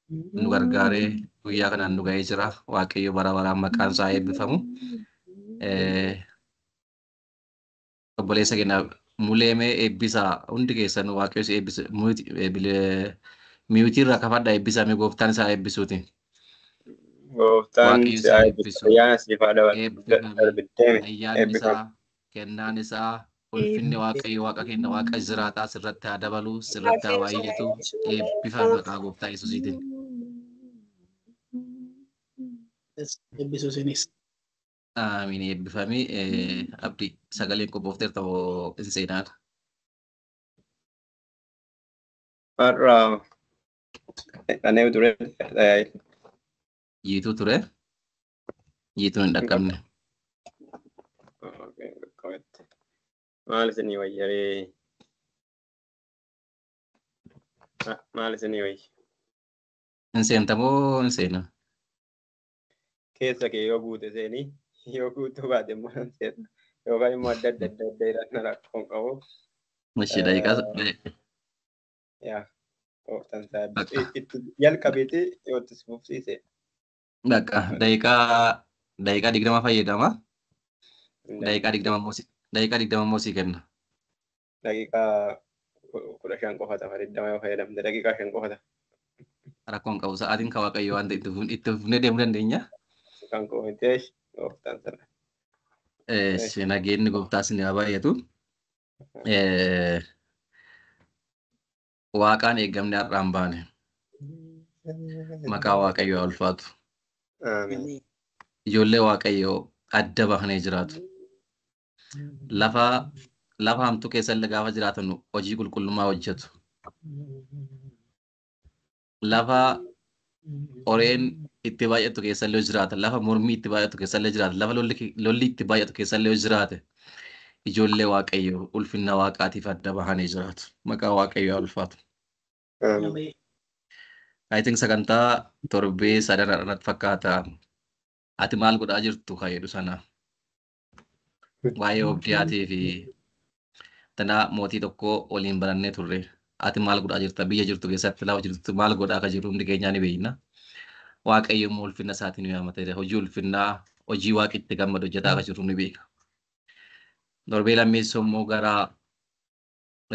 Nu gargaaree guyyaa kanaan nu ga'ee jira. Waaqayyo bara baraan maqaan isaa eebbifamu. Obboleessa keenya Muleemee eebbisaa hundi keessan Waaqayyo si eebbisa. Miyuutii irraa kafadhaa eebbisaa mee gooftaan isaa eebbisuuti. Gooftaan Waaqayyo si si haa eebbisu. eebbisu. Ayyaana siif haa dabalu. Eebbifame. Darbideemi. Ayyaanni Eebbifame. isaa, kennaan isaa, ulfinni Waaqayyo Waaqa keenya Waaqa jiraataa sirratti haa dabalu, sirratti haa baay'atu. Eebbifame maqaa gooftaa Yesuusiitiin. Eebbisuu isinis. Amiin eebbifame. Abdii sagaleen qophoofteerta moo hin seenaan? Har'a anee ture. Jiituu ture. Jiituun hin dhaqqabne. Maal isinii wayyaree? Maal isinii wayya? Hin seenta moo hin seena? Keessa kee yoo guute seenii yoo guutuu baate immoo hin seena. Yookaan immoo adda adda adda adda jedhan rakkoon qabu. Ishee daqiiqaa Yaa gooftaan isaa eebbisu. Itti jalqabeeti yoo itti fufsiise. Bakka daqiiqaa 20 fayyadama. Daqiiqaa 20 immoo daqiiqaa 20 immoo sii kenna. Daqiiqaa 15 qofa ta'a. 20 yoo fayyadamte daqiiqaa 5 qofa ta'a. Rakkoon qabu sa'aatiin kan Waaqayyo waan ta'e itti fufnee deemuu dandeenya. Kan komitee gooftaan sana. Nageenyi gooftaa isin haa baay'atu. Waaqaan eegamne har'aan baane. Maqaa Waaqayyoo haa ulfaatu. Amiin. Ijoollee Waaqayyoo adda bahanii jiraatu. Lafa lafa hamtuu keessa illee gaafa jiraatan hojii qulqullummaa hojjetu. Lafa qoreen itti baay'atu keessa illee jiraata. Lafa mormii itti baay'atu keessa illee jiraata. Lafa lolli itti baay'atu keessa illee jiraate. Ijoollee Waaqayyoo ulfinna Waaqaatiif adda bahanii jiraatu. Maqaa Waaqayyoo haa ulfaatu. Amiin. I think sagantaa torbee sadan irratti fakkaata. Ati maal godhaa jirtu kan jedhu sana. Waa'ee Obdiyaatii fi tanaa mootii tokko waliin barannee turre. Ati maal godhaa jirta? Biyya jirtu keessatti lafa jirtu maal godhaa akka jirru hundi keenyaa ni beekna. Waaqayyo immoo ulfinna isaatiin nu yaamate. Hojii ulfinnaa, hojii waaqi itti gammadu hojjetaa akka jirru ni beeka. Torbee lammeessoo immoo gara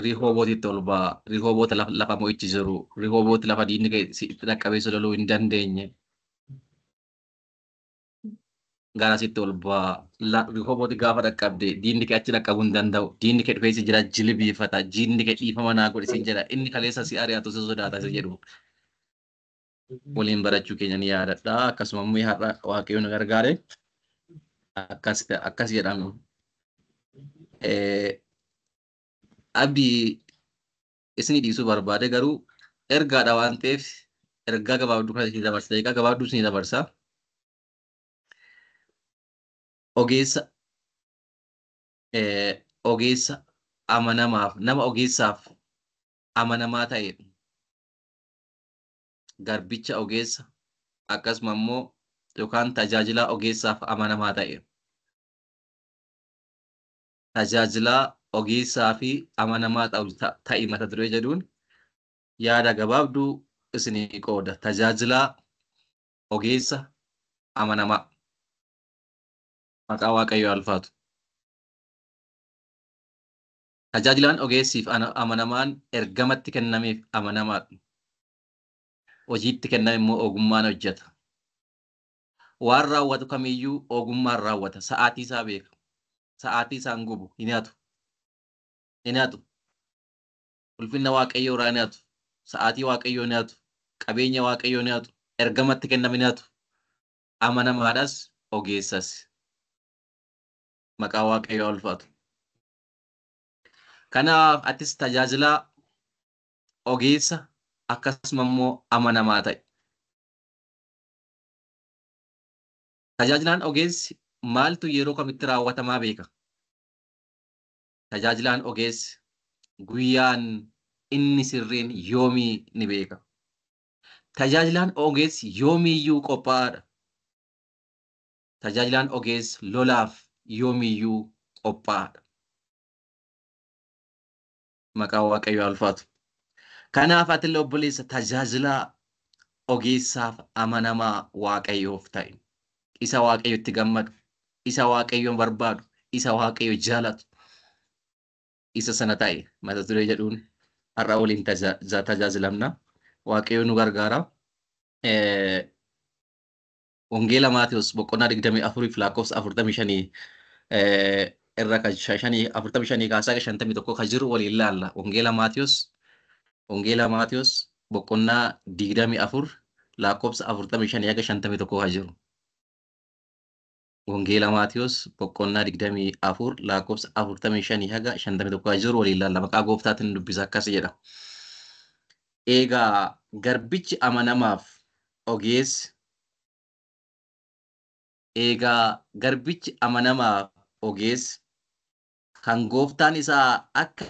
Rihobootitti ol ba'a. Rihooboota lafa mo'ichi jiru. Rihoobooti lafa diinni itti dhaqqabee loluu hin dandeenye. Gara sitti ol ba'a. Rihoobooti gaafa dhaqqabde diinni kee achi dhaqqabuu hin danda'u. Diinni kee dhufee si jira jilbiifata. Diinni kee dhiifama naa godhe siin jedha. Inni kaleessa si ari'atu si sodaata si jedhu. Waliin barachuu keenya ni yaadadha. Akkasuma immoo har'a Waaqayyo nu gargaare. Akkas jedhamu. Abdii isinii dhiisuu barbaade garuu ergaadha waan ta'eef ergaa gabaabduu kana isinii dabarsa. Daqiiqaa gabaabduu isinii dabarsa. Ogeessa ogeessa amanamaaf nama ogeessaaf amanamaa ta'e garbicha ogeessa akkasuma immoo yookaan tajaajilaa ogeessaaf amanamaa ta'e. Tajaajilaa ogeessaa fi amanamaa ta'i mata duree jedhuun yaada gabaabduu isinii qooda. Tajaajilaa ogeessa amanamaa. Maqaa Waaqayyoo ulfaatu. Tajaajilaan ogeessiif amanamaan ergamatti kennameef amanamaadha. Hojiitti kenname immoo ogummaan hojjeta. Waan raawwatu kamiyyuu ogummaan raawwata. Sa'aatii isaa beeka. Sa'aatii isaan gubu hin hatu. Hin hatu. Ulfinna Waaqayyoo irraa hin hatu. Sa'aatii Waaqayyoo hin hatu. Qabeenya Waaqayyoo hin hatu. Ergamatti kenname hin hatu. Amanamaadhas ogeessas. Maqaa Waaqayyoo ulfaatu. Kanaaf atis tajaajilaa ogeessa akkasuma immoo amanamaa ta'i. Tajaajilaan ogeessi maaltu yeroo kamitti raawwatamaa beeka? Tajaajilaan ogeessi guyyaan inni sirriin yoomii ni beeka. Tajaajilaan ogeessi yoomiyyuu qophaa'aadha. Tajaajilaan ogeessi lolaaf yoomiyyuu qophaa'aadha. Maqaa Waaqayyoo ulfaatu. Kanaaf ati illee obboleessa tajaajilaa ogeessaaf amanamaa Waaqayyoof ta'e. Isa Waaqayyotti gammadu, isa Waaqayyoon barbaadu, isa Waaqayyo jaalatu. Isa sana ta'e mata duree jedhuun har'a waliin tajaajilamna. Waaqayyo nu gargaara. Wangeela Maatewos boqonnaa 24 lakkoofsa 45 irra kan 45 kaasaa 51 kan jiru waliin ilaalla. Wangeela Maatewos boqonnaa 24 lakkoofsa 45 haga 51 kan jiru. Wangeela Maatewos boqonnaa 24 lakkoofsa 45 haga 51 kan jiru waliin ilaalla. Maqaa gooftaatiin dubbisa akkas jedha. Egaa garbichi amanamaaf ogeessi Egaa garbichi amanamaaf ogeessi kan gooftaan isaa akka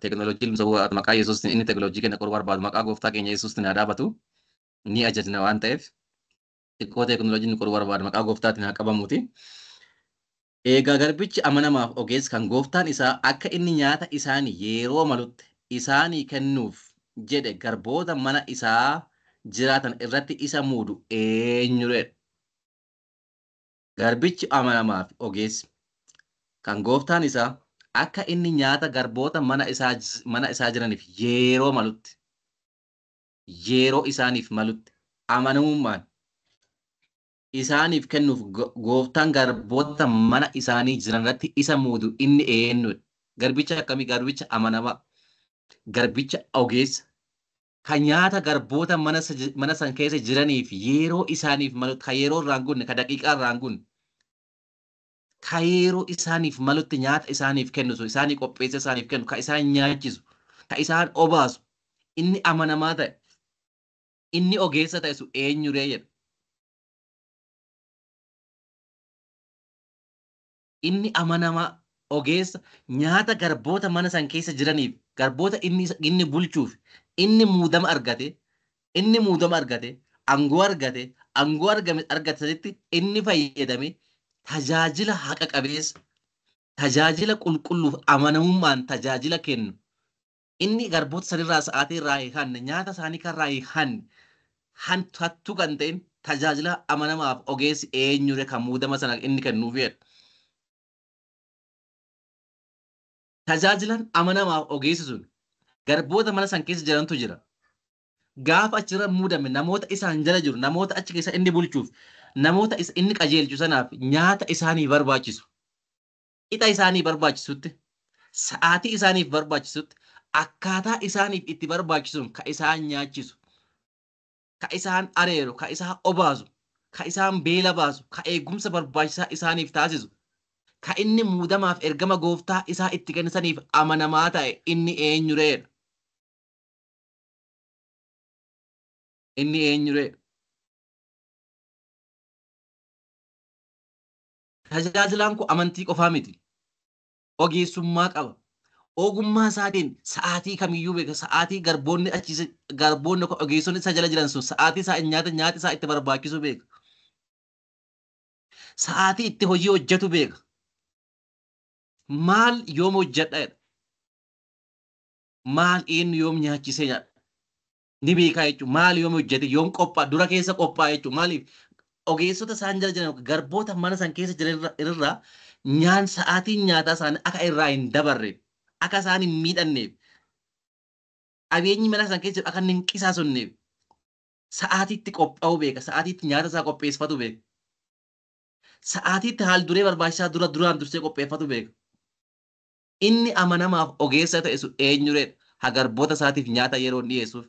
Teekinooloojiin maqaa Yesuustiin inni teekinooloojii keenya qoruu barbaadu maqaa gooftaa keenya Yesuustiin haa dhaabatu ni ajajna waan ta'eef xiqqoo teekinooloojiin qoruu barbaadu maqaa gooftaatiin haa qabamuuti. Egaa garbichi amanamaaf ogeessi kan gooftaan isaa akka inni nyaata isaanii yeroo malutti isaanii kennuuf jedhe garboota mana isaa jiraatan irratti isa muudu eenyudha? Garbichi amanamaaf ogeessi kan gooftaan isaa akka inni nyaata garboota mana isaa jiraniif yeroo malutti yeroo isaaniif malutti amanamummaan isaaniif kennuuf gooftaan garboota mana isaanii jiran irratti isa muudu inni eenyudha? Garbicha akkamii? Garbicha amanamaa, garbicha ogeessa kan nyaata garboota mana san keessa jiraniif yeroo isaaniif malutti kan yeroo irraa hin gunne, kan daqiiqaa irraa hin gunne, kan yeroo isaaniif malutti nyaata isaaniif kennu, isaanii qopheessa isaaniif kennu, kan isaan nyaachisu, kan isaan obaasu, inni amanamaa ta'e, inni ogeessa ta'e sun eenyuree jedha. Inni amanamaa ogeessa nyaata garboota mana san keessa jiraniif, garboota inni bulchuuf, inni muudama argate, aangoo argate, aangoo argate sanitti inni fayyadame tajaajila haqa qabeessa, tajaajila qulqulluuf amanamummaan tajaajila kennu. Inni garboota sanirraa sa'aatii irraa hin hanne, nyaata isaanii kan irraa hin hanne, hattuu kan ta'in tajaajila amanamaaf ogeessi eenyure kan muudama sana inni kennuuf jedha. Tajaajilan amanamaaf ogeessi sun garboota mana san keessa jirantu jira. Gaafa achirra muudame namoota isaan jala jiru, namoota achi keessa inni bulchuuf, namoota inni qajeelchu sanaaf nyaata isaanii barbaachisu, qixa isaanii barbaachisutti, sa'aatii isaaniif barbaachisutti, akkaataa isaaniif itti barbaachisuun ka isaan nyaachisu, ka isaan areeru, ka isaan obaasu, ka isaan beela baasu, ka eegumsa barbaachisaa isaaniif taasisu, ka inni muudamaaf ergama gooftaa isaa itti kennisaniif amanamaa ta'e inni eenyureedha? Inni eenyureedha? Tajaajilaan kun amantii qofaa miti. Ogeessummaa qaba. Ogummaa isaatiin sa'aatii kamiyyuu beeka. Sa'aatii garboonni achi garboonni ogeessonni isa jala jiran sun sa'aatii isaa nyaata nyaata isaa itti barbaachisu beeka. Sa'aatii itti hojii hojjetu beeka. Maal yoom hojjedha jedha. Maal eenyu yoom nyaachisee nyaadha. Ni beekaa jechuudha. Maal yoom hojjete yoom qophaa'a dura keessa qophaa'a jechuudha. Maaliif ogeessota isaan jala jiran garboota mana san keessa jiran irraa nyaan sa'aatiin nyaataa isaanii akka irraa hin dabarre, akka isaan hin miidhanneef, qabeenyi mana san keessa jiru akka inni hin qisaasonneef sa'aatiitti qophaa'uu beeka. Sa'aatiitti nyaata isaa qopheeffatu beeka. Sa'aatiitti haal duree barbaachisaa dura duraan dursee qopheeffatu beeka. Inni amanamaaf ogeessa ta'e sun eenyureedha? Ha garboota isaatiif nyaata yeroo dhiyeessuuf,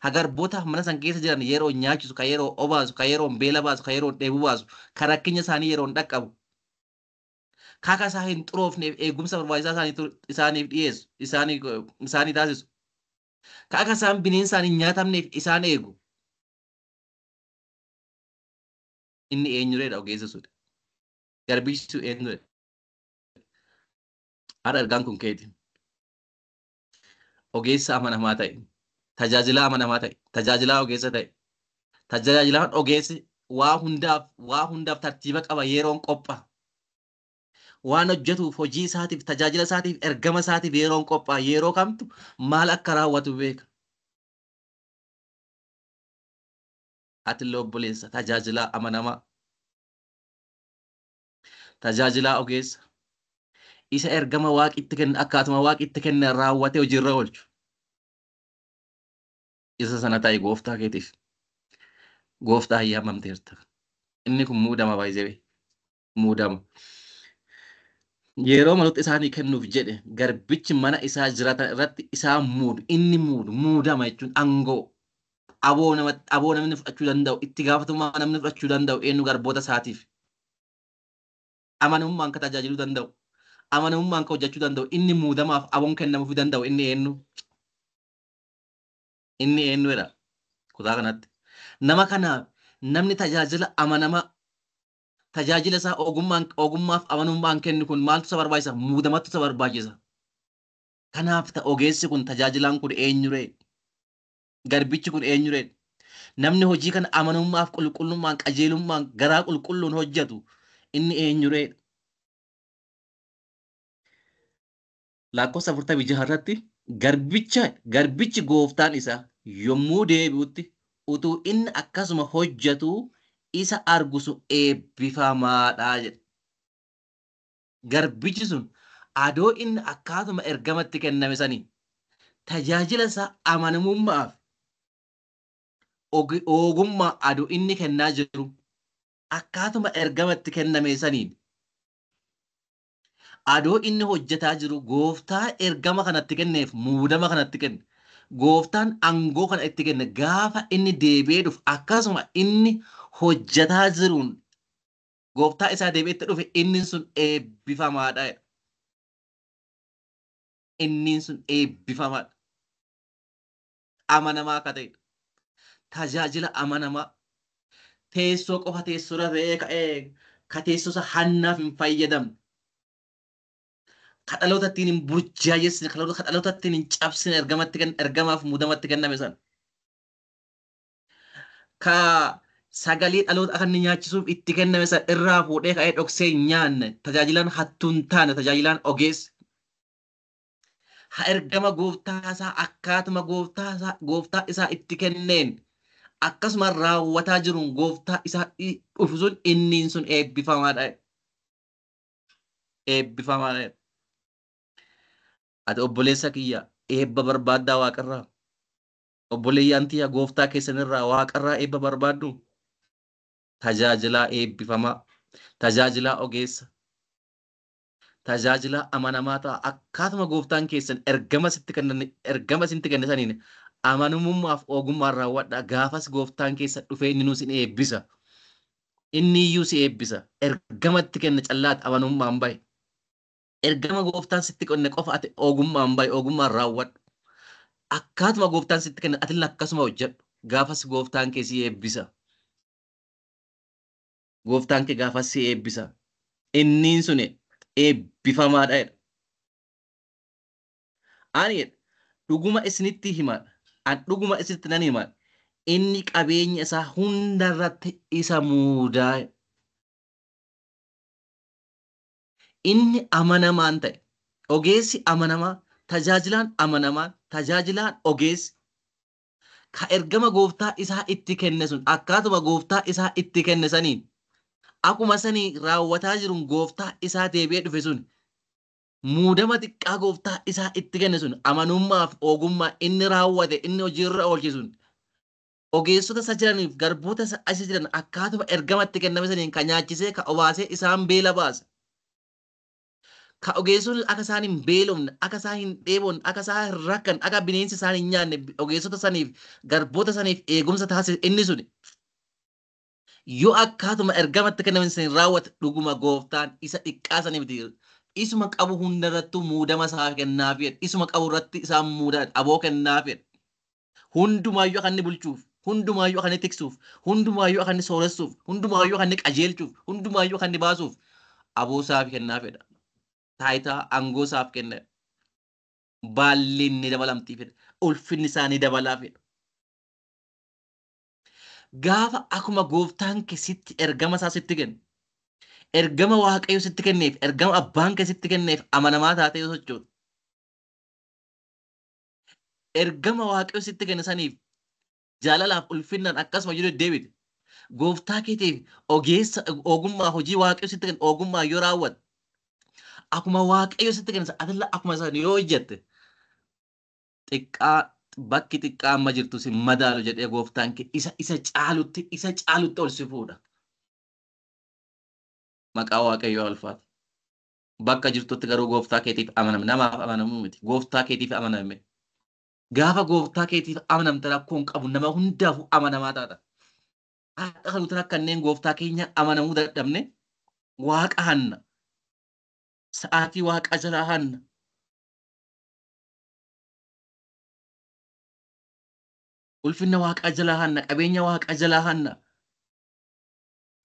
ha garboota mana san keessa jiran yeroo nyaachisu, ka yeroo obaasu, ka yeroo beela baasu, ka yeroo dheebuu baasu, ka rakkina isaanii yeroo dhaqqabu, kaka isaa hin xuroofneef eegumsa barbaachisaa isaaniif dhiyeessu, isaanii taasisu, ka akka isaan bineensaan hin nyaatamneef isaan eegu. Inni eenyureedha ogeessa sun? Garbichi sun eenyureedha? Har'a ergaan kun keeti. Ogeessa amanamaa ta'e. Tajaajilaa amanamaa ta'e. Tajaajilaa ogeessa ta'e. Tajaajilaan ogeessi waa hundaaf tartiiba qaba yeroon qophaa. Waan hojjetuuf hojii isaatiif tajaajila isaatiif ergama isaatiif yeroon qophaa yeroo kamtu maal akka raawwatu beeka. Ati illee obboleessa tajaajilaa amanamaa. Tajaajilaa ogeessa. Isa ergama waaqitti kenne akkaatuma waaqitti kenne raawwatee hojiirra oolchu. Isa sana ta'i gooftaa keetiif. Gooftaa hayyaamamteerta. Inni kun muudama baay'ee muudama. Yeroo maloota isaanii kennuuf jedhe garbichi mana isaa jiraatan irratti isaa muudu inni muudu muudama jechuun aangoo aboo namni fudhachuu danda'u itti gaafatamummaa namni fudhachuu danda'u eenyu garboota isaatiif. Amanamummaan ka tajaajiluu danda'u amanamummaan ka hojjechuu danda'u inni muudamaaf aboon kennamuufii danda'u inni eenyu. Inni eenyudha kutaa kanatti. Nama kanaaf namni tajaajila amanamaa tajaajila isaa ogummaaf amanamummaan kennu kun maaltu isa barbaachisa? Muudamatu isa barbaachisa. Kanaaf ogeessi kun tajaajilaan kun eenyuree? Garbichi kun eenyuree? Namni hojii kana amanamummaaf qulqullummaan qajeelummaan garaa qulqulluun hojjetu inni eenyuree? Lakkoofsa 46 irratti garbichi gooftaan isaa yommuu deebi'utti utuu inni akkasuma hojjetu isa argu sun eebbifamaadha jedhe. Garbichi sun adoo inni akkaatuma ergamatti kenname sanii tajaajila isaa amanamummaaf ogummaa adoo inni kennaa jiru akkaatuma ergamatti kenname saniin adoo inni hojjetaa jiru gooftaa ergama kanatti kenneef muudama kanatti kenne gooftaan aangoo kana itti kenne gaafa inni deebi'ee dhufu akkasuma inni hojjetaa jiruun gooftaa isaa deebi'ee itti dhufe inni sun eebbifamaadha. Inni sun eebbifamaadha. Amanamaa akka ta'edha. Tajaajila amanamaa teessoo qofa teessoorra ta'ee ka'ee ka teessoo isa hannaaf hin fayyadamne. Ka dhaloota ittiin hin burjaajessine, ka dhaloota ittiin hin cabsine ergamaaf muudamatti kenname sana. Ka sagalee dhaloota akka inni nyaachisuuf itti kenname sana irraa fuudhee ka'ee dhoksee hin nyaanne, tajaajilaan hattuu hin taane, tajaajilaan ogeessa. Ha ergama gooftaa isaa akkaatuma gooftaa isaa itti kenneen akkasuma raawwataa jiruun gooftaa isaa dhufu sun inni sun eebbifamaadha. Eebbifamaadha. Ati obboleessa kiyya eebba barbaaddaa waaqarraa. Obboleeyyaan tiyya gooftaa keessanirraa waaqarraa eebba barbaaddu. Tajaajilaa eebbifamaa. Tajaajilaa ogeessa. Tajaajilaa amanamaa ta'a. Akkaatuma gooftaan keessan ergama sitti kenne saniin amanamummaaf ogummaan raawwadha. Gaafas gooftaan keessa dhufee inni nuus in eebbisa. Inni iyyuu si eebbisa. Ergamatti kenne callaatti amanamummaan bahe. Ergama gooftaan sitti kenne qofa ati ogummaan bahe ogummaan raawwadhu. Akkaatuma gooftaan sitti kenne ati akkasuma hojjedhu. Gaafas gooftaan kee si eebbisa. Gooftaan kee gaafas si eebbisa. Inni sun eebbifamaadha jedha. Ani dhuguma isinitti himadha. Ani dhuguma isinitti nan himadha. Inni qabeenya isaa hundarratti isa muudaa. Inni amanamaan ta'e ogeessi amanamaa tajaajilaan amanamaan tajaajilaan ogeessi ka ergama gooftaa isaa itti kenne sun akkaatuma gooftaa isaa itti kenne saniin akkuma sanii raawwataa jiruun gooftaa isaa deebi'ee dhufe sun muudama xiqqaa gooftaa isaa itti kenne sun amanummaaf ogummaa inni raawwate inni hojiirra oolche sun ogeessota isa jiraniif garboota isa jiran akkaatuma ergama itti kenname saniin ka nyaachisee ka obaasee isaan beela baase. Ka ogeessonni akka isaan hin beelofne, akka isaan hin dheebonne, akka isaan hin rakkan, akka bineensi isaan hin nyaanne ogeessota saniif garboota saniif eegumsa taasise inni suni. Yoo akkaatuma ergamatti kenname saniin raawwate dhuguma gooftaan isa xiqqaa saniif isuma qabu hundarrattuu muudama isaa kennaafidha. Isuma qabu irratti isaan muudaa aboo kennaafidha. Hundumaayyuu akka inni bulchuuf, hundumaayyuu akka inni tiksuuf, hundumaayyuu akka inni sooressuuf, hundumaayyuu akka inni qajeelchuuf, hundumaayyuu akka inni baasuuf aboo isaaf kennaafidha. Taayitaa aangoo isaaf kenna. Baalliin ni dabalamtiifidha. Ulfinni isaa ni dabalaafidha. Gaafa akkuma gooftaan kee sitti ergama isaa sitti kenne, ergama Waaqayyo sitti kenneef, ergama abbaan kee sitti kenneef amanamaa taatee yoo sochootu, ergama Waaqayyo sitti kenne saniif jaalalaaf ulfinnaan akkasuma yoo deddeebite, gooftaa keetiif ogeessa ogummaa hojii Waaqayyo sitti kenne ogummaa yoo raawwatte, akkuma Waaqayyo sitti kenne atilla akkuma sana yoo hojjette, xiqqaa bakki xiqqaa amma jirtu si madaalu jedhee gooftaan kee isa caalutti ol si fuudha. Maqaa Waaqayyoo ulfaata. Bakka jirtutti garuu gooftaa keetiif amaname. Namaaf amanamuu miti. Gooftaa keetiif amaname. Gaafa gooftaa keetiif amanamte rakkoon qabu nama hundaafuu amanamaa taata. Akka kan kanneen gooftaa keenya amanamuu dadhabne waaqa hanna. Sa'aatii waaqa jalaa hanna. Ulfinna waaqa jalaa hanna. Qabeenya waaqa jalaa hanna.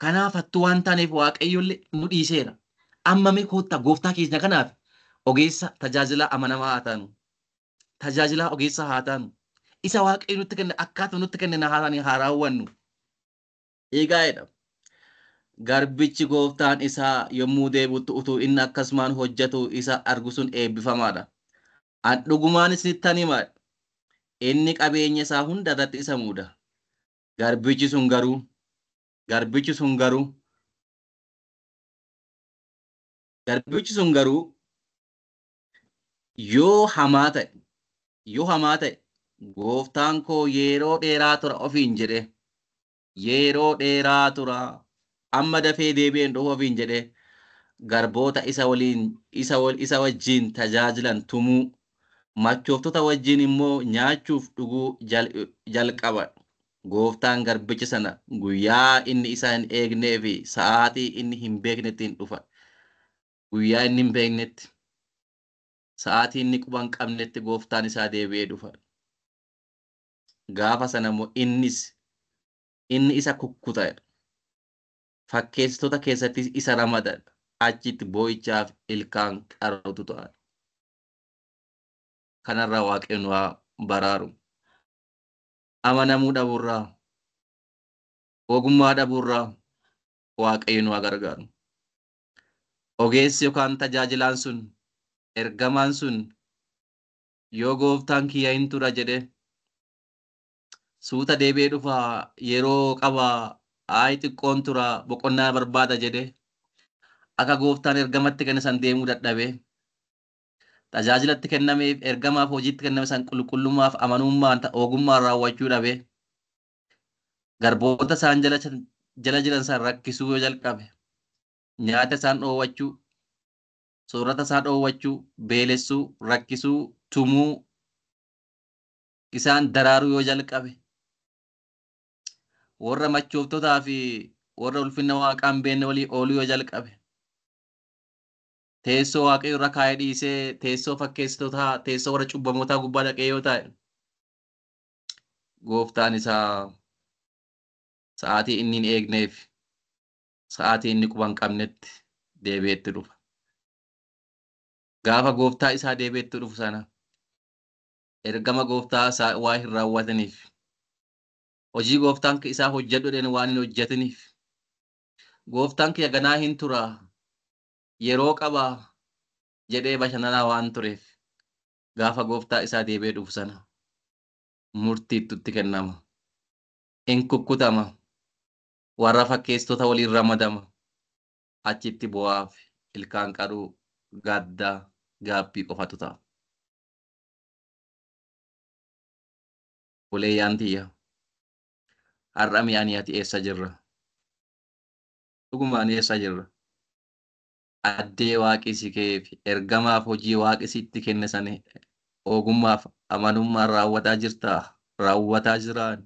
Kanaaf hattuu waan taaneef Waaqayyoollee nu dhiiseera. Amma mee koottaa gooftaa keenya kanaaf ogeessa tajaajilaa amanamaa haa taanu. Tajaajilaa ogeessa haa taanu. Isa Waaqayyo nutti kenne akkaataa nutti kenne haa taanu haa raawwannu. Egaa jedha. Garbichi gooftaan isaa yommuu deebi'utti utuu inni akkasumaan hojjetu isa argu sun eebbifamaadha. An dhugumaan isinittan hima. Inni qabeenya isaa hunda irratti isa muuda. Garbichi sun garuu yoo hamaa ta'e gooftaan koo yeroo dheeraa tura ofiin jedhe, yeroo dheeraa tura amma dafee deebi'een dhufu ofiin jedhe, garboota isa wajjin tajaajilan tumuu, machooftota wajjin immoo nyaachuuf dhuguu jalqaba. Gooftaan garbicha sana guyyaa inni isa hin eegnee fi sa'aatii inni hin beeknetti hin dhufa. Guyyaa inni hin beeknetti, sa'aatii inni quba hin qabnetti gooftaan isaa deebi'ee dhufa. Gaafa sana immoo inni isa kukkuta. Fakkeessitoota keessattis isa ramada. Achitti boo'ichaaf ilkaan qaruutu ta'a. Kanarraa Waaqayyoon waa baraaru. Amanamuu dhabuurraa, ogummaa dhabuurraa Waaqayyoon waa gargaaru. Ogeessi yookaan tajaajilaan sun, ergamaan sun yoo gooftaan kiyya hin tura jedhe suuta deebi'ee dhufa, yeroo qaba, ayi xiqqoon tura, boqonnaa barbaada jedhe akka gooftaan ergamatti kenne san deemuu dadhabe, tajaajilatti kennameef ergamaaf hojiitti kenname san qulqullummaaf amanummaan ogummaan raawwachuu dhabe, garboota isaan jala jiran san rakkisuu yoo jalqabe, nyaata isaan dhoowwachuu, soorata isaan dhoowwachuu, beelessuu, rakkisuu, tumuu, isaan daraaruu yoo jalqabe, warra machooftotaa fi warra ulfinna waaqaa hin beekne walii ooluu yoo jalqabe, teessoo Waaqayyo irra kaa'ee dhiisee teessoo fakkeessitotaa, teessoo warra cubbamootaa gubbaa dhaqee yoo taa'e, gooftaan isaa sa'aatii inni hin eegneef sa'aatii inni quba hin qabnetti deebi'eetti dhufa. Gaafa gooftaa isaa deebi'eetti dhufu sana ergama gooftaa isaa waa hin raawwataniif, hojii gooftaan isaa hojjedhu jedheen waan hin hojjetiniif, gooftaan kiyya ganaa hin tura, yeroo qaba jedhee bashannanaa waan tureef, gaafa gooftaa isaa deebi'ee dhufu sana murtiitti itti kennama. In kukkutama. Warra fakkeessitoota waliin ramadama. Achitti bu'aaf ilkaan qaruu, gaddaa, gaabbii qofatu ta'a. Buleeyyaan tiyya. Har'a mi'aan ati eessa jirra? Dhugumaan eessa jirra? Addee waaqi si keef ergamaaf hojii waaqi sitti kenne sana ogummaaf amanummaan raawwataa jirtaa? Raawwataa jiraan.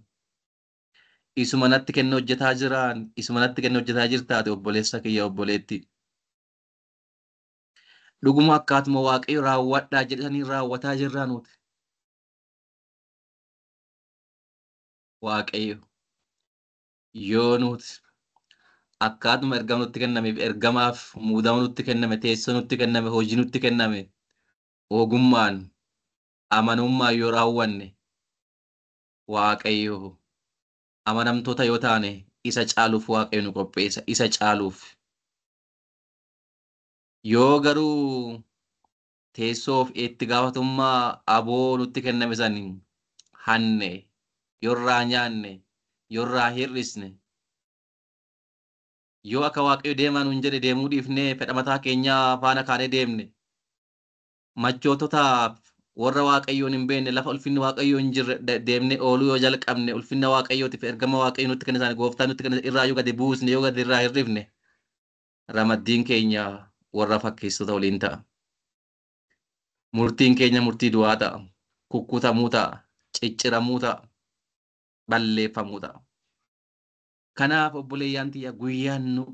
Isuma natti kenne hojjetaa jiraan. Isuma natti kenne hojjetaa jirtaate obboleessa kiyya obboleetti. Dhuguma akkaatuma Waaqayyo raawwadhaa jedhanii raawwataa jirraa nuti. Waaqayyo yoo nuti akkaatuma ergama nutti kennameef, ergamaaf muudama nutti kenname, teessoo nutti kenname, hojii nutti kenname, ogummaan, Amanummaa yoo raawwanne Waaqayyo amanamtoota yoo taane isa caaluuf Waaqayyo nu qopheessa, isa caaluuf. Yoo garuu teessoof itti gaafatummaa aboo nutti kenname san hanne, yorraa nyaanne, yorraa hir'isne, yoo akka Waaqayyo deemaa nuun jedhe deemuu dhiifnee fedha mataa keenyaa faana kaanee deemne, machoototaaf warra Waaqayyoon hin beekne lafa ulfinni Waaqayyoo hin jirre deemnee ooluu yoo jalqabne, ulfinna Waaqayyootiif ergama Waaqayyo nutti kenne isaanii gooftaa nutti kenne irraa yoo gadi buusne, yoo gadi irraa hir'ifne, ramaddiin keenya warra fakkeessitoota waliin ta'a. Murtiin keenya murtii du'aa ta'a. Kukkutamuu ta'a. Cicciramuu ta'a. Balleeffamuu ta'a. Kanaaf obboleeyyaan tiyya,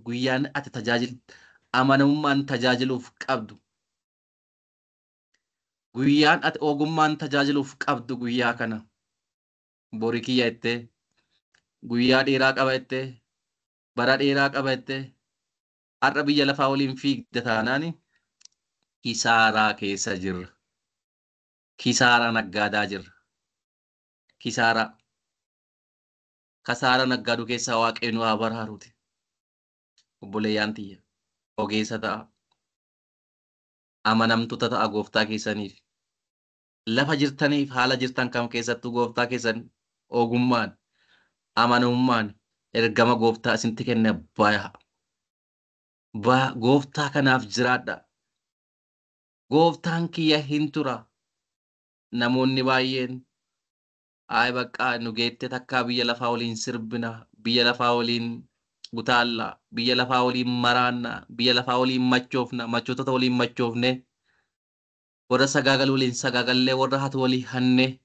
guyyaan ati tajaajil amanamummaan tajaajiluuf qabdu, guyyaan ati ogummaan tajaajiluuf qabdu guyyaa kana. Bori kiyya jettee, guyyaa dheeraa qaba jettee, bara dheeraa qaba jettee har'a biyya lafaa waliin fiigda taanaan kisaaraa keessa jirra. Kisaaraa naggaadaa jirra. Kisaaraa. Kasaaraa naggaaduu keessaa Waaqayyo nu haa baraaruuti. Obboleeyyaan tiyya, ogeessa ta'a. Amanamtoota ta'a gooftaa keessaniif. Lafa jirtaniif haala jirtan kam keessattuu gooftaa keessan ogummaan, amanamummaan ergama gooftaa isinitti kenne bayaa. Gooftaa kanaaf jiraadha. Gooftaan kiyya hin tura. Namoonni baay'een ay baqqaa nu geette takkaa biyya lafaa waliin sirbina, biyya lafaa waliin utaalla, biyya lafaa waliin maraanna, biyya lafaa waliin machoofna, machootota waliin machoofne, warra sagaagal waliin sagaagallee, warra hatu walii hanne,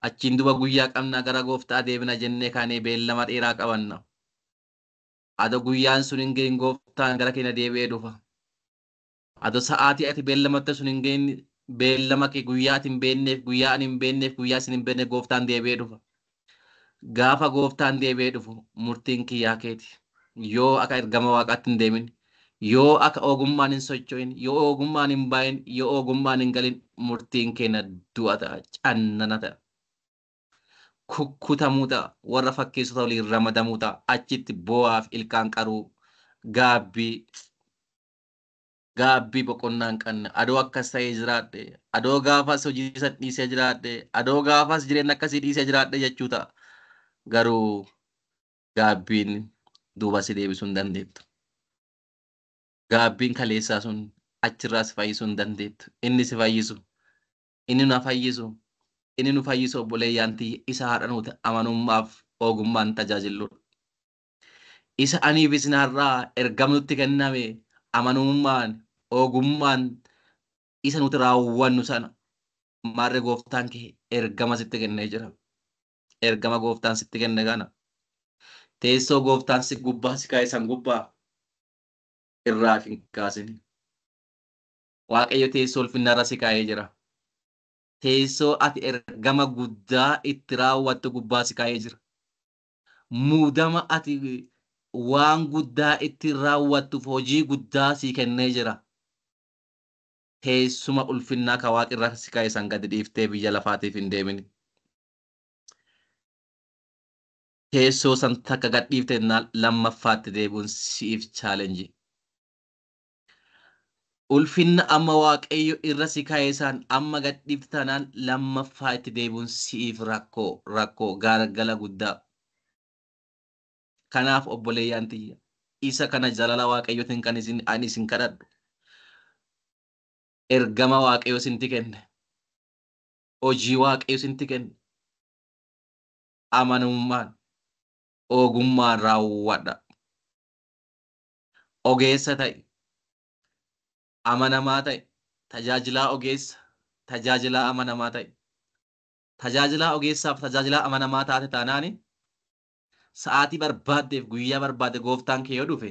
achiin duba guyyaa qabna gara gooftaa deebina jennee kaanee beellama dheeraa qabanna. Ado guyyaan sun hin gahin gooftaan gara keenya deebi'ee dhufa. Ado sa'aatii ati beellamatte sun hin gahin, beellama kee guyyaa ati hin beekneef, guyyaa ani hin beekneef, guyyaa isin hin beekneef gooftaan deebi'ee dhufa. Gaafa gooftaan deebi'ee dhufu murtiin kiyyaa keeti. Yoo akka ergama Waaqaatti hin deemin, yoo akka ogummaan hin socho'in, yoo ogummaan hin bahin, yoo ogummaan hin galin, murtiin keenya du'a ta'a, cannana ta'a. Kukkutamuu ta'a, warra fakkeessota waliin ramadamuu ta'a, achitti boo'aaf ilkaan qaruu, gaabbii, gaabbii boqonnaa hin qabne. Adoo akkas ta'ee jiraadhe, adoo gaafas hojii san dhiisee jiraadhe, adoo gaafas jireenya akkasii dhiisee jiraadhe jechuu ta'a. Garuu gaabbiin duuba si deebisuu hin dandeettu. Gaabbiin kaleessaa sun achirraa si fayyisuu hin dandeettu. Inni si fayyisu, inni na fayyisu, inni nu fayyisu obboleeyyaan tiyya isa haadha nuti amanummaaf ogummaan tajaajilludha. Isa aniif isin har'aa ergama nutti kenname amanummaan ogummaan isa nuti raawwannu sana maarree gooftaan kee ergama sitti kennee jira. Ergama gooftaan sitti kenne kana teessoo gooftaan si gubbaa si kaa'e san gubbaa irraa hin kaasin. Waaqayyo teessoo ulfinnarra si kaa'ee jira. Teessoo ati ergama guddaa itti raawwattu gubbaa si kaa'ee jira. Muudama ati waan guddaa itti raawwattuuf hojii guddaa si kennee jira. Teessuma ulfinnaa ka waaqirra si kaa'e san gadi dhiiftee biyya lafaatiif hin deemin. Teessoo san takka gad dhiifte lammaffaatti deebi'uun siif chaalenjii. Ulfinna amma Waaqayyo irra si kaa'e san amma gad dhiifte taanaan lammaffaa itti deebi'uun siif rakkoo, rakkoo gaargala guddaa. Kanaaf obboleeyyaan tiyya, isa kana jaalala Waaqayyootiin kan isin ani isin kadhadhu. Ergama Waaqayyo isintti kenne. Hojii Waaqayyo isintti kenne. Amanamummaan, ogummaan raawwadha. Ogeessa ta'i. Amanamaa ta'i. Tajaajilaa ogeessa, tajaajilaa amanamaa ta'i. Tajaajilaa ogeessaaf tajaajilaa amanamaa taate taanaani sa'aatii barbaaddeef guyyaa barbaadde gooftaan kee yoo dhufe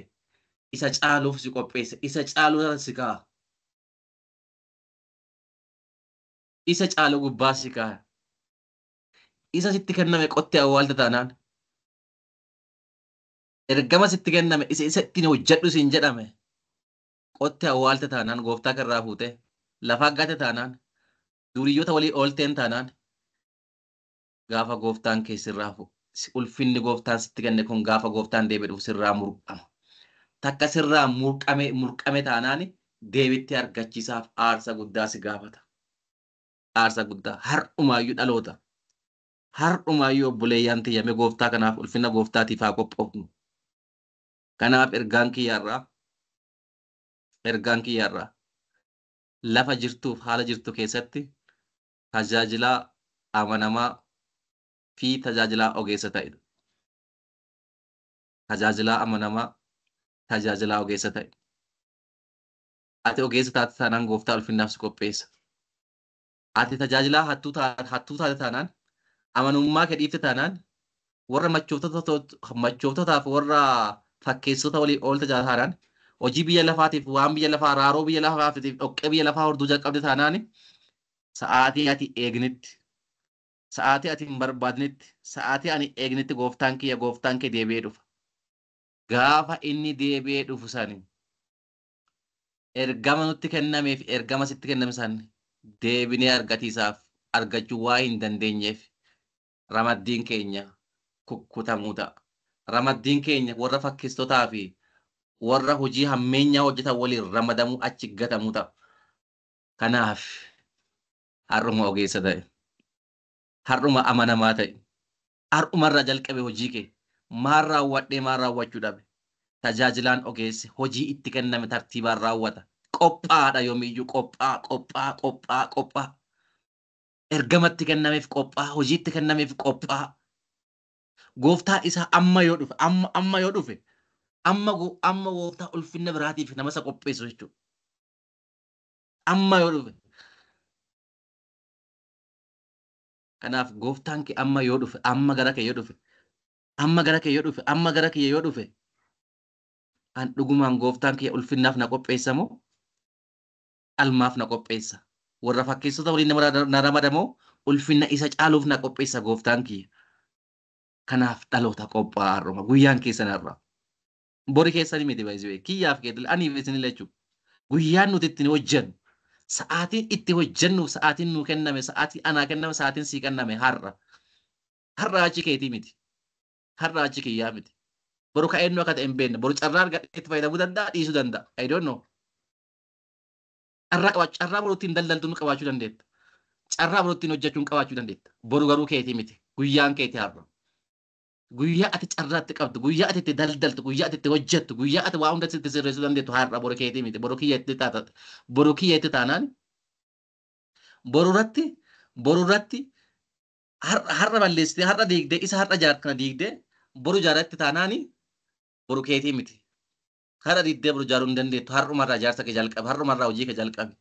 isa caaluuf si qopheessa, isa caaluu si kaa'a. Isa caalu gubbaa si kaa'a. Isa sitti kenname qottee awwaalta taanaan, ergama sitti kenname isa isa ittiin hojjedhu siin jedhame qottee awwaalta taanaan, gooftaa karraa fuute lafaa gate taanaan, Duriyyoota walii oolteen taanaan gaafa gooftaan kee sirraa ulfinni gooftaan sitti kenne kun gaafa gooftaan deebi'ee dhufu sirraa murqama. Takka sirraa murqame taanaan deebitti argachiisaaf aarsa guddaa si gaafata. Aarsa guddaa har'umaayyuu dhaloota. Har'umaayyuu obboleeyyaan tiyyame gooftaa kanaaf ulfinna gooftaatiif haa qophoofnu. Kanaaf ergaan kiyyaarraa lafa jirtuuf haala jirtu keessatti tajaajilaa amanamaa fi tajaajilaa ogeessa ta'e. Tajaajilaa amanamaa, tajaajilaa ogeessa ta'e. Ati ogeessa taate taanaan gooftaa ulfinnaaf si qopheessa. Ati tajaajilaa hattuu taate taanaan amanamummaa kee dhiifte taanaan warra machooftotaaf warra fakkeessota walii oolte taanaan hojii biyya lafaatiif waan biyya lafaa raaroo biyya lafaatiif dhoqqee biyya lafaa horduu jalqabde taanaan sa'aatii ati eegnitti sa'aatii ati hin barbaadnetti sa'aatii ani eegnitti gooftaan kiyya gooftaan kee deebi'ee dhufa. Gaafa inni deebi'ee dhufu sani ergama nutti kennameef ergama sitti kenname san deebinee argatiisaaf argachuu waa hin dandeenyeef ramaddiin keenya kukkutamuu ta'a. Ramaddiin keenya warra fakkeessotaa fi warra hojii hammeenyaa hojjetan waliin ramadamuu achi gatamuu ta'a. Kanaaf har'uma ogeessa ta'e, har'uma amanamaa ta'e, har'umarraa jalqabe hojii kee maal raawwadhee maal raawwachuu dhabe. Tajaajilaan ogeessi hojii itti kenname tartiibaan raawwata. Qophaadha yoomiyyuu qophaa qophaa qophaa qophaa. Ergamatti kennameef qophaa, hojiitti kennameef qophaa. Gooftaa isaa amma yoo dhufe, amma yoo dhufe, amma gooftaa ulfinna biraatiif nama isa qopheessu jechuudha. Amma yoo dhufe. Kanaaf gooftaan kee amma yoo dhufe, amma gara kee yoo dhufe, amma gara kee yoo dhufe, amma gara kee yoo dhufe, an dhugumaan gooftaan kee ulfinnaaf na qopheessa moo almaaf na qopheessa? Warra fakkeessota waliin na ramadamoo ulfinna isa caaluuf na qopheessa gooftaan kiyya. Kanaaf dhaloota qophaa'aa har'uma guyyaan keessan har'a. Bori keessan miti baay'isee kiyyaaf keetil aniif isinillee jechuudha. Guyyaan nuti ittiin hojjennu sa'aatiin itti hojjennu sa'aatiin nuu kenname sa'aatiin anaa kenname sa'aatiin sii kenname har'a. Har'a achi keetii miti. Har'a achi kiyyaa miti. Boru ka'eennu akka ta'e hin beekne. Boru carraa argadhee itti fayyadamuu danda'a dhiisuu danda'a. I don't know. Carraa qabaachuu carraa boru ittiin daldaltuun qabaachuu dandeetta. Carraa boru ittiin hojjechuun qabaachuu dandeetta. Boru garuu keetii miti. Guyyaan keetii har'a. Guyyaa ati carraatti qabdu, guyyaa ati itti daldaltu, guyyaa ati itti hojjettu, guyyaa ati waa hunda itti sirreessuu dandeettu har'a boru keetii miti. Boru kiyya itti taata. Boru kiyya itti taanaan boru irratti har'a balleessitee har'a diigdee isa har'a kana diigdee boru jaaratti taanaani boru keetii miti. Har'a diigdee boru ijaaruu hin dandeettu. Har'umarraa ijaarsa kee jalqabi. Har'umarraa hojii kee jalqabi.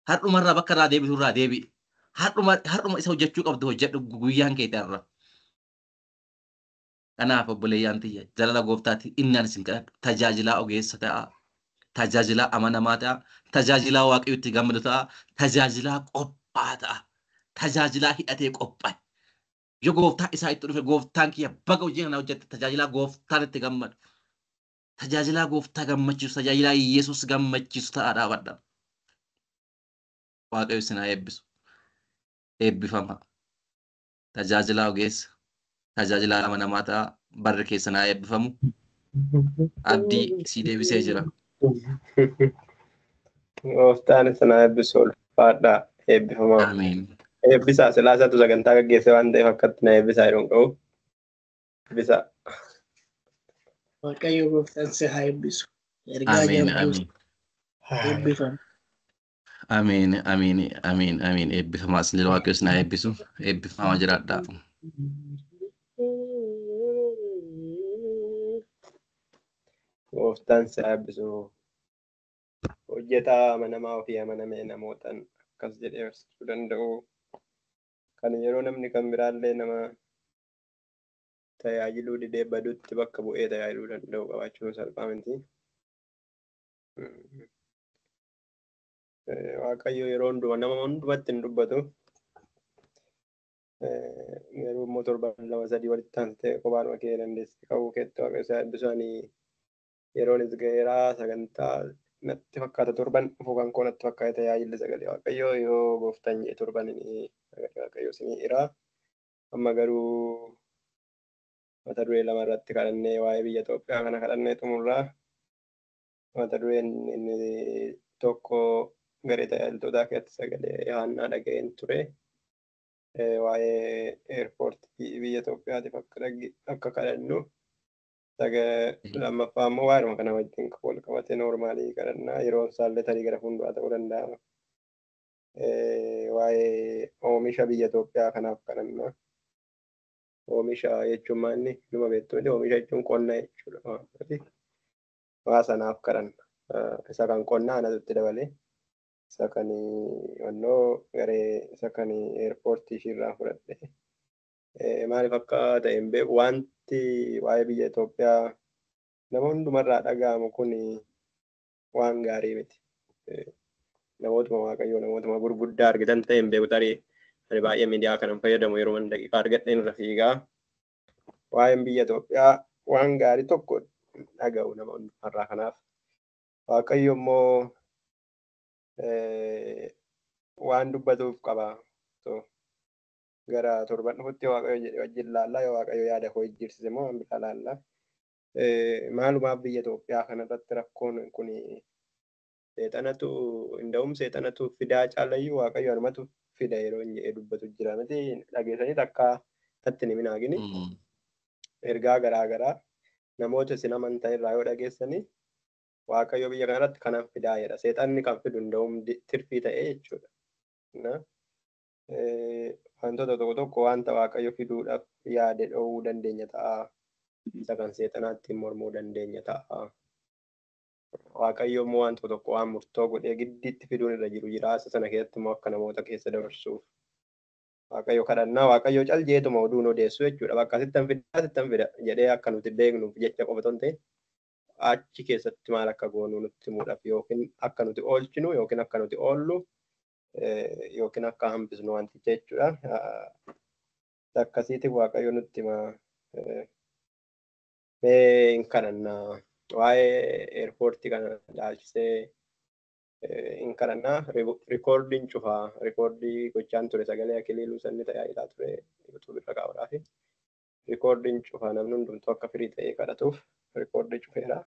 Har'umarraa bakka irraa deebitu irraa deebi'i. Har'uma isa hojjechuu qabdu hojjedhu guyyaan keetii har'a. Kanaaf obboleeyyaan tiyya jaalala gooftaatti innaan isin kadhadhu tajaajilaa ogeessa ta'a. Tajaajilaa amanamaa ta'a. Tajaajilaa waaqayyotti gammadu ta'a. Tajaajilaa qophaa'aa ta'a. Tajaajilaa hidhatee qophaa'e. Yoo gooftaa isaa itti dhufe gooftaan kiyya baga hojii kana hojjette tajaajilaa gooftaan itti gammadu. Tajaajilaa gooftaa gammachiisu, tajaajilaa Yesuus gammachiisu ta'a dhaabadha. Waaqayyo isin haa eebbisu. Eebbifama. Tajaajilaa ogeessa, tajaajilaa amanamaa ta'a. Barri keessan haa eebbifamu. Abdii si deebisee jira. Gooftaan isin haa eebbisu ulfaadhaa eebbifamaa. Ameen. Eebbisaa silaasaatu sagantaa gaggeesse waan ta'eef akkatti na eebbisaa jedhuun qabu. Eebbisaa. Waaqayyo gooftaan si haa eebbisu. Ergaa Ameen. jabduu Ameen. eebbifame. Ameen. Ameen. Ameen. Ameen. Eebbifamaa isin jedha waaqayyo isin haa eebbisu. Eebbifamaa jiraadhaa. Gooftaan si haa eebbisu. Hojjetaa amanamaa ofii amanamee namootaan akkas jedhee barsiisuu danda'u. Kan yeroo namni kan biraallee nama tajaajiluu didee badutti bakka bu'ee tajaajiluu danda'u qabaachuun salphaa miti. Waaqayyo yeroo hundumaa nama hundumatti hin dubbatu. Garuu immoo torban 2 3 walitti aansitee kophaanuma kee dandeessee qabuu keetti waaqayyo si haa eebbisu. Ani yeroonis ga'eeraa sagantaa Natti fakkaata torban dhufu kan koo natti fakkaata tajaajilli sagalee Waaqayyoo yoo gooftaan jedhe torban inni sagalee Waaqayyoo isinii hiraa. Amma garuu mata duree lama irratti kadhannee waa'ee biyya Itoophiyaa kana kadhannee xumurraa. Mata dureen inni tokko garee tajaajiltootaa keessatti sagalee Yohaannaa dhaga'een ture. Waa'ee eerpoortii biyya Itoophiyaatiif akka kadhannu. Lammaffaa immoo waa'ee kana wajjin wal qabatee noormaalii kadhannaa yeroon isaallee tarii gara fuulduraa ta'uu danda'a. Waa'ee oomisha biyya Itoophiyaa kanaaf kadhannaa. Oomisha jechuun maanni numa beektu miti oomisha jechuun qonna jechuudha. Waa sanaaf kadhanna. Isa kan qonnaa anatu itti dabalee isa kan wannoo garee isa kan eerpoortii ishiirraa fudhadhe. Maaliif akka ta'e hin beeku wanti waa'ee biyya Itoophiyaa nama hundumarraa dhaga'amu kun waan gaarii miti. Namootuma Waaqayyoo namootuma gurguddaa argitan ta'e hin beeku tarii ani baay'ee miidiyaa kanan fayyadamu yeroo man daqiiqaa argadheen irra fiigaa. Waa'een biyya Itoophiyaa waan gaarii tokko dhaga'u nama hundumarraa kanaaf Waaqayyo immoo waan dubbatuuf qaba. Gara torban dhufutti Waaqayyo jedhe wajjin laallaa yoo Waaqayyo yaada koo jijjiirsise immoo waan biraa laallaa. Maalumaaf biyya Itoophiyaa kanarratti rakkoon kun seexanatu hin seexanatu fidaa caalayyuu Waaqayyo anumatu fida yeroo inni jedhee dubbatu jira miti dhageessanii takka natti ni minaagini. Ergaa garaa garaa namoota isin amantan irraa yoo dhageessanii Waaqayyo biyya kanarratti kanan fidaa jedha. Seexanni kan fidu hunda'uun tirfii ta'ee jechuudha. Wantoota tokko tokko wanta Waaqayyo fiduudhaaf yaade dhoowwuu dandeenya ta'a. Isa kan seexanaatti mormuu dandeenya ta'a. Waaqayyo immoo waan tokko tokko waan murtoo godhee giddiitti fiduun irra jiru jira. Isa sana keessatti immoo akka namoota keessa dabarsuuf. Waaqayyo kadhannaa Waaqayyo cal jeetuma oduun odeessu jechuudha. Bakka sittan fida sittan fida jedhee akka nuti beeknuuf jecha qofa otoo hin ta'in achi keessatti maal akka goonu nutti himuudhaaf yookiin akka nuti oolchinu yookiin akka nuti oollu yookiin akka hambisnu wanticha jechuudha. Akkasiitiin Waaqayyo nutti hima. Mee hin kadhannaa waa'ee eerpoortii kana ilaalchisee hin kadhannaa rikoordiin cufaa rikoordii gochaan ture sagalee akiliiluu sanni tajaajilaa ture yuutuub irra kaa'uudhaafi rikoordiin cufaa namni hundumtuu akka firii ta'ee kadhatuuf rikoordii cufeera.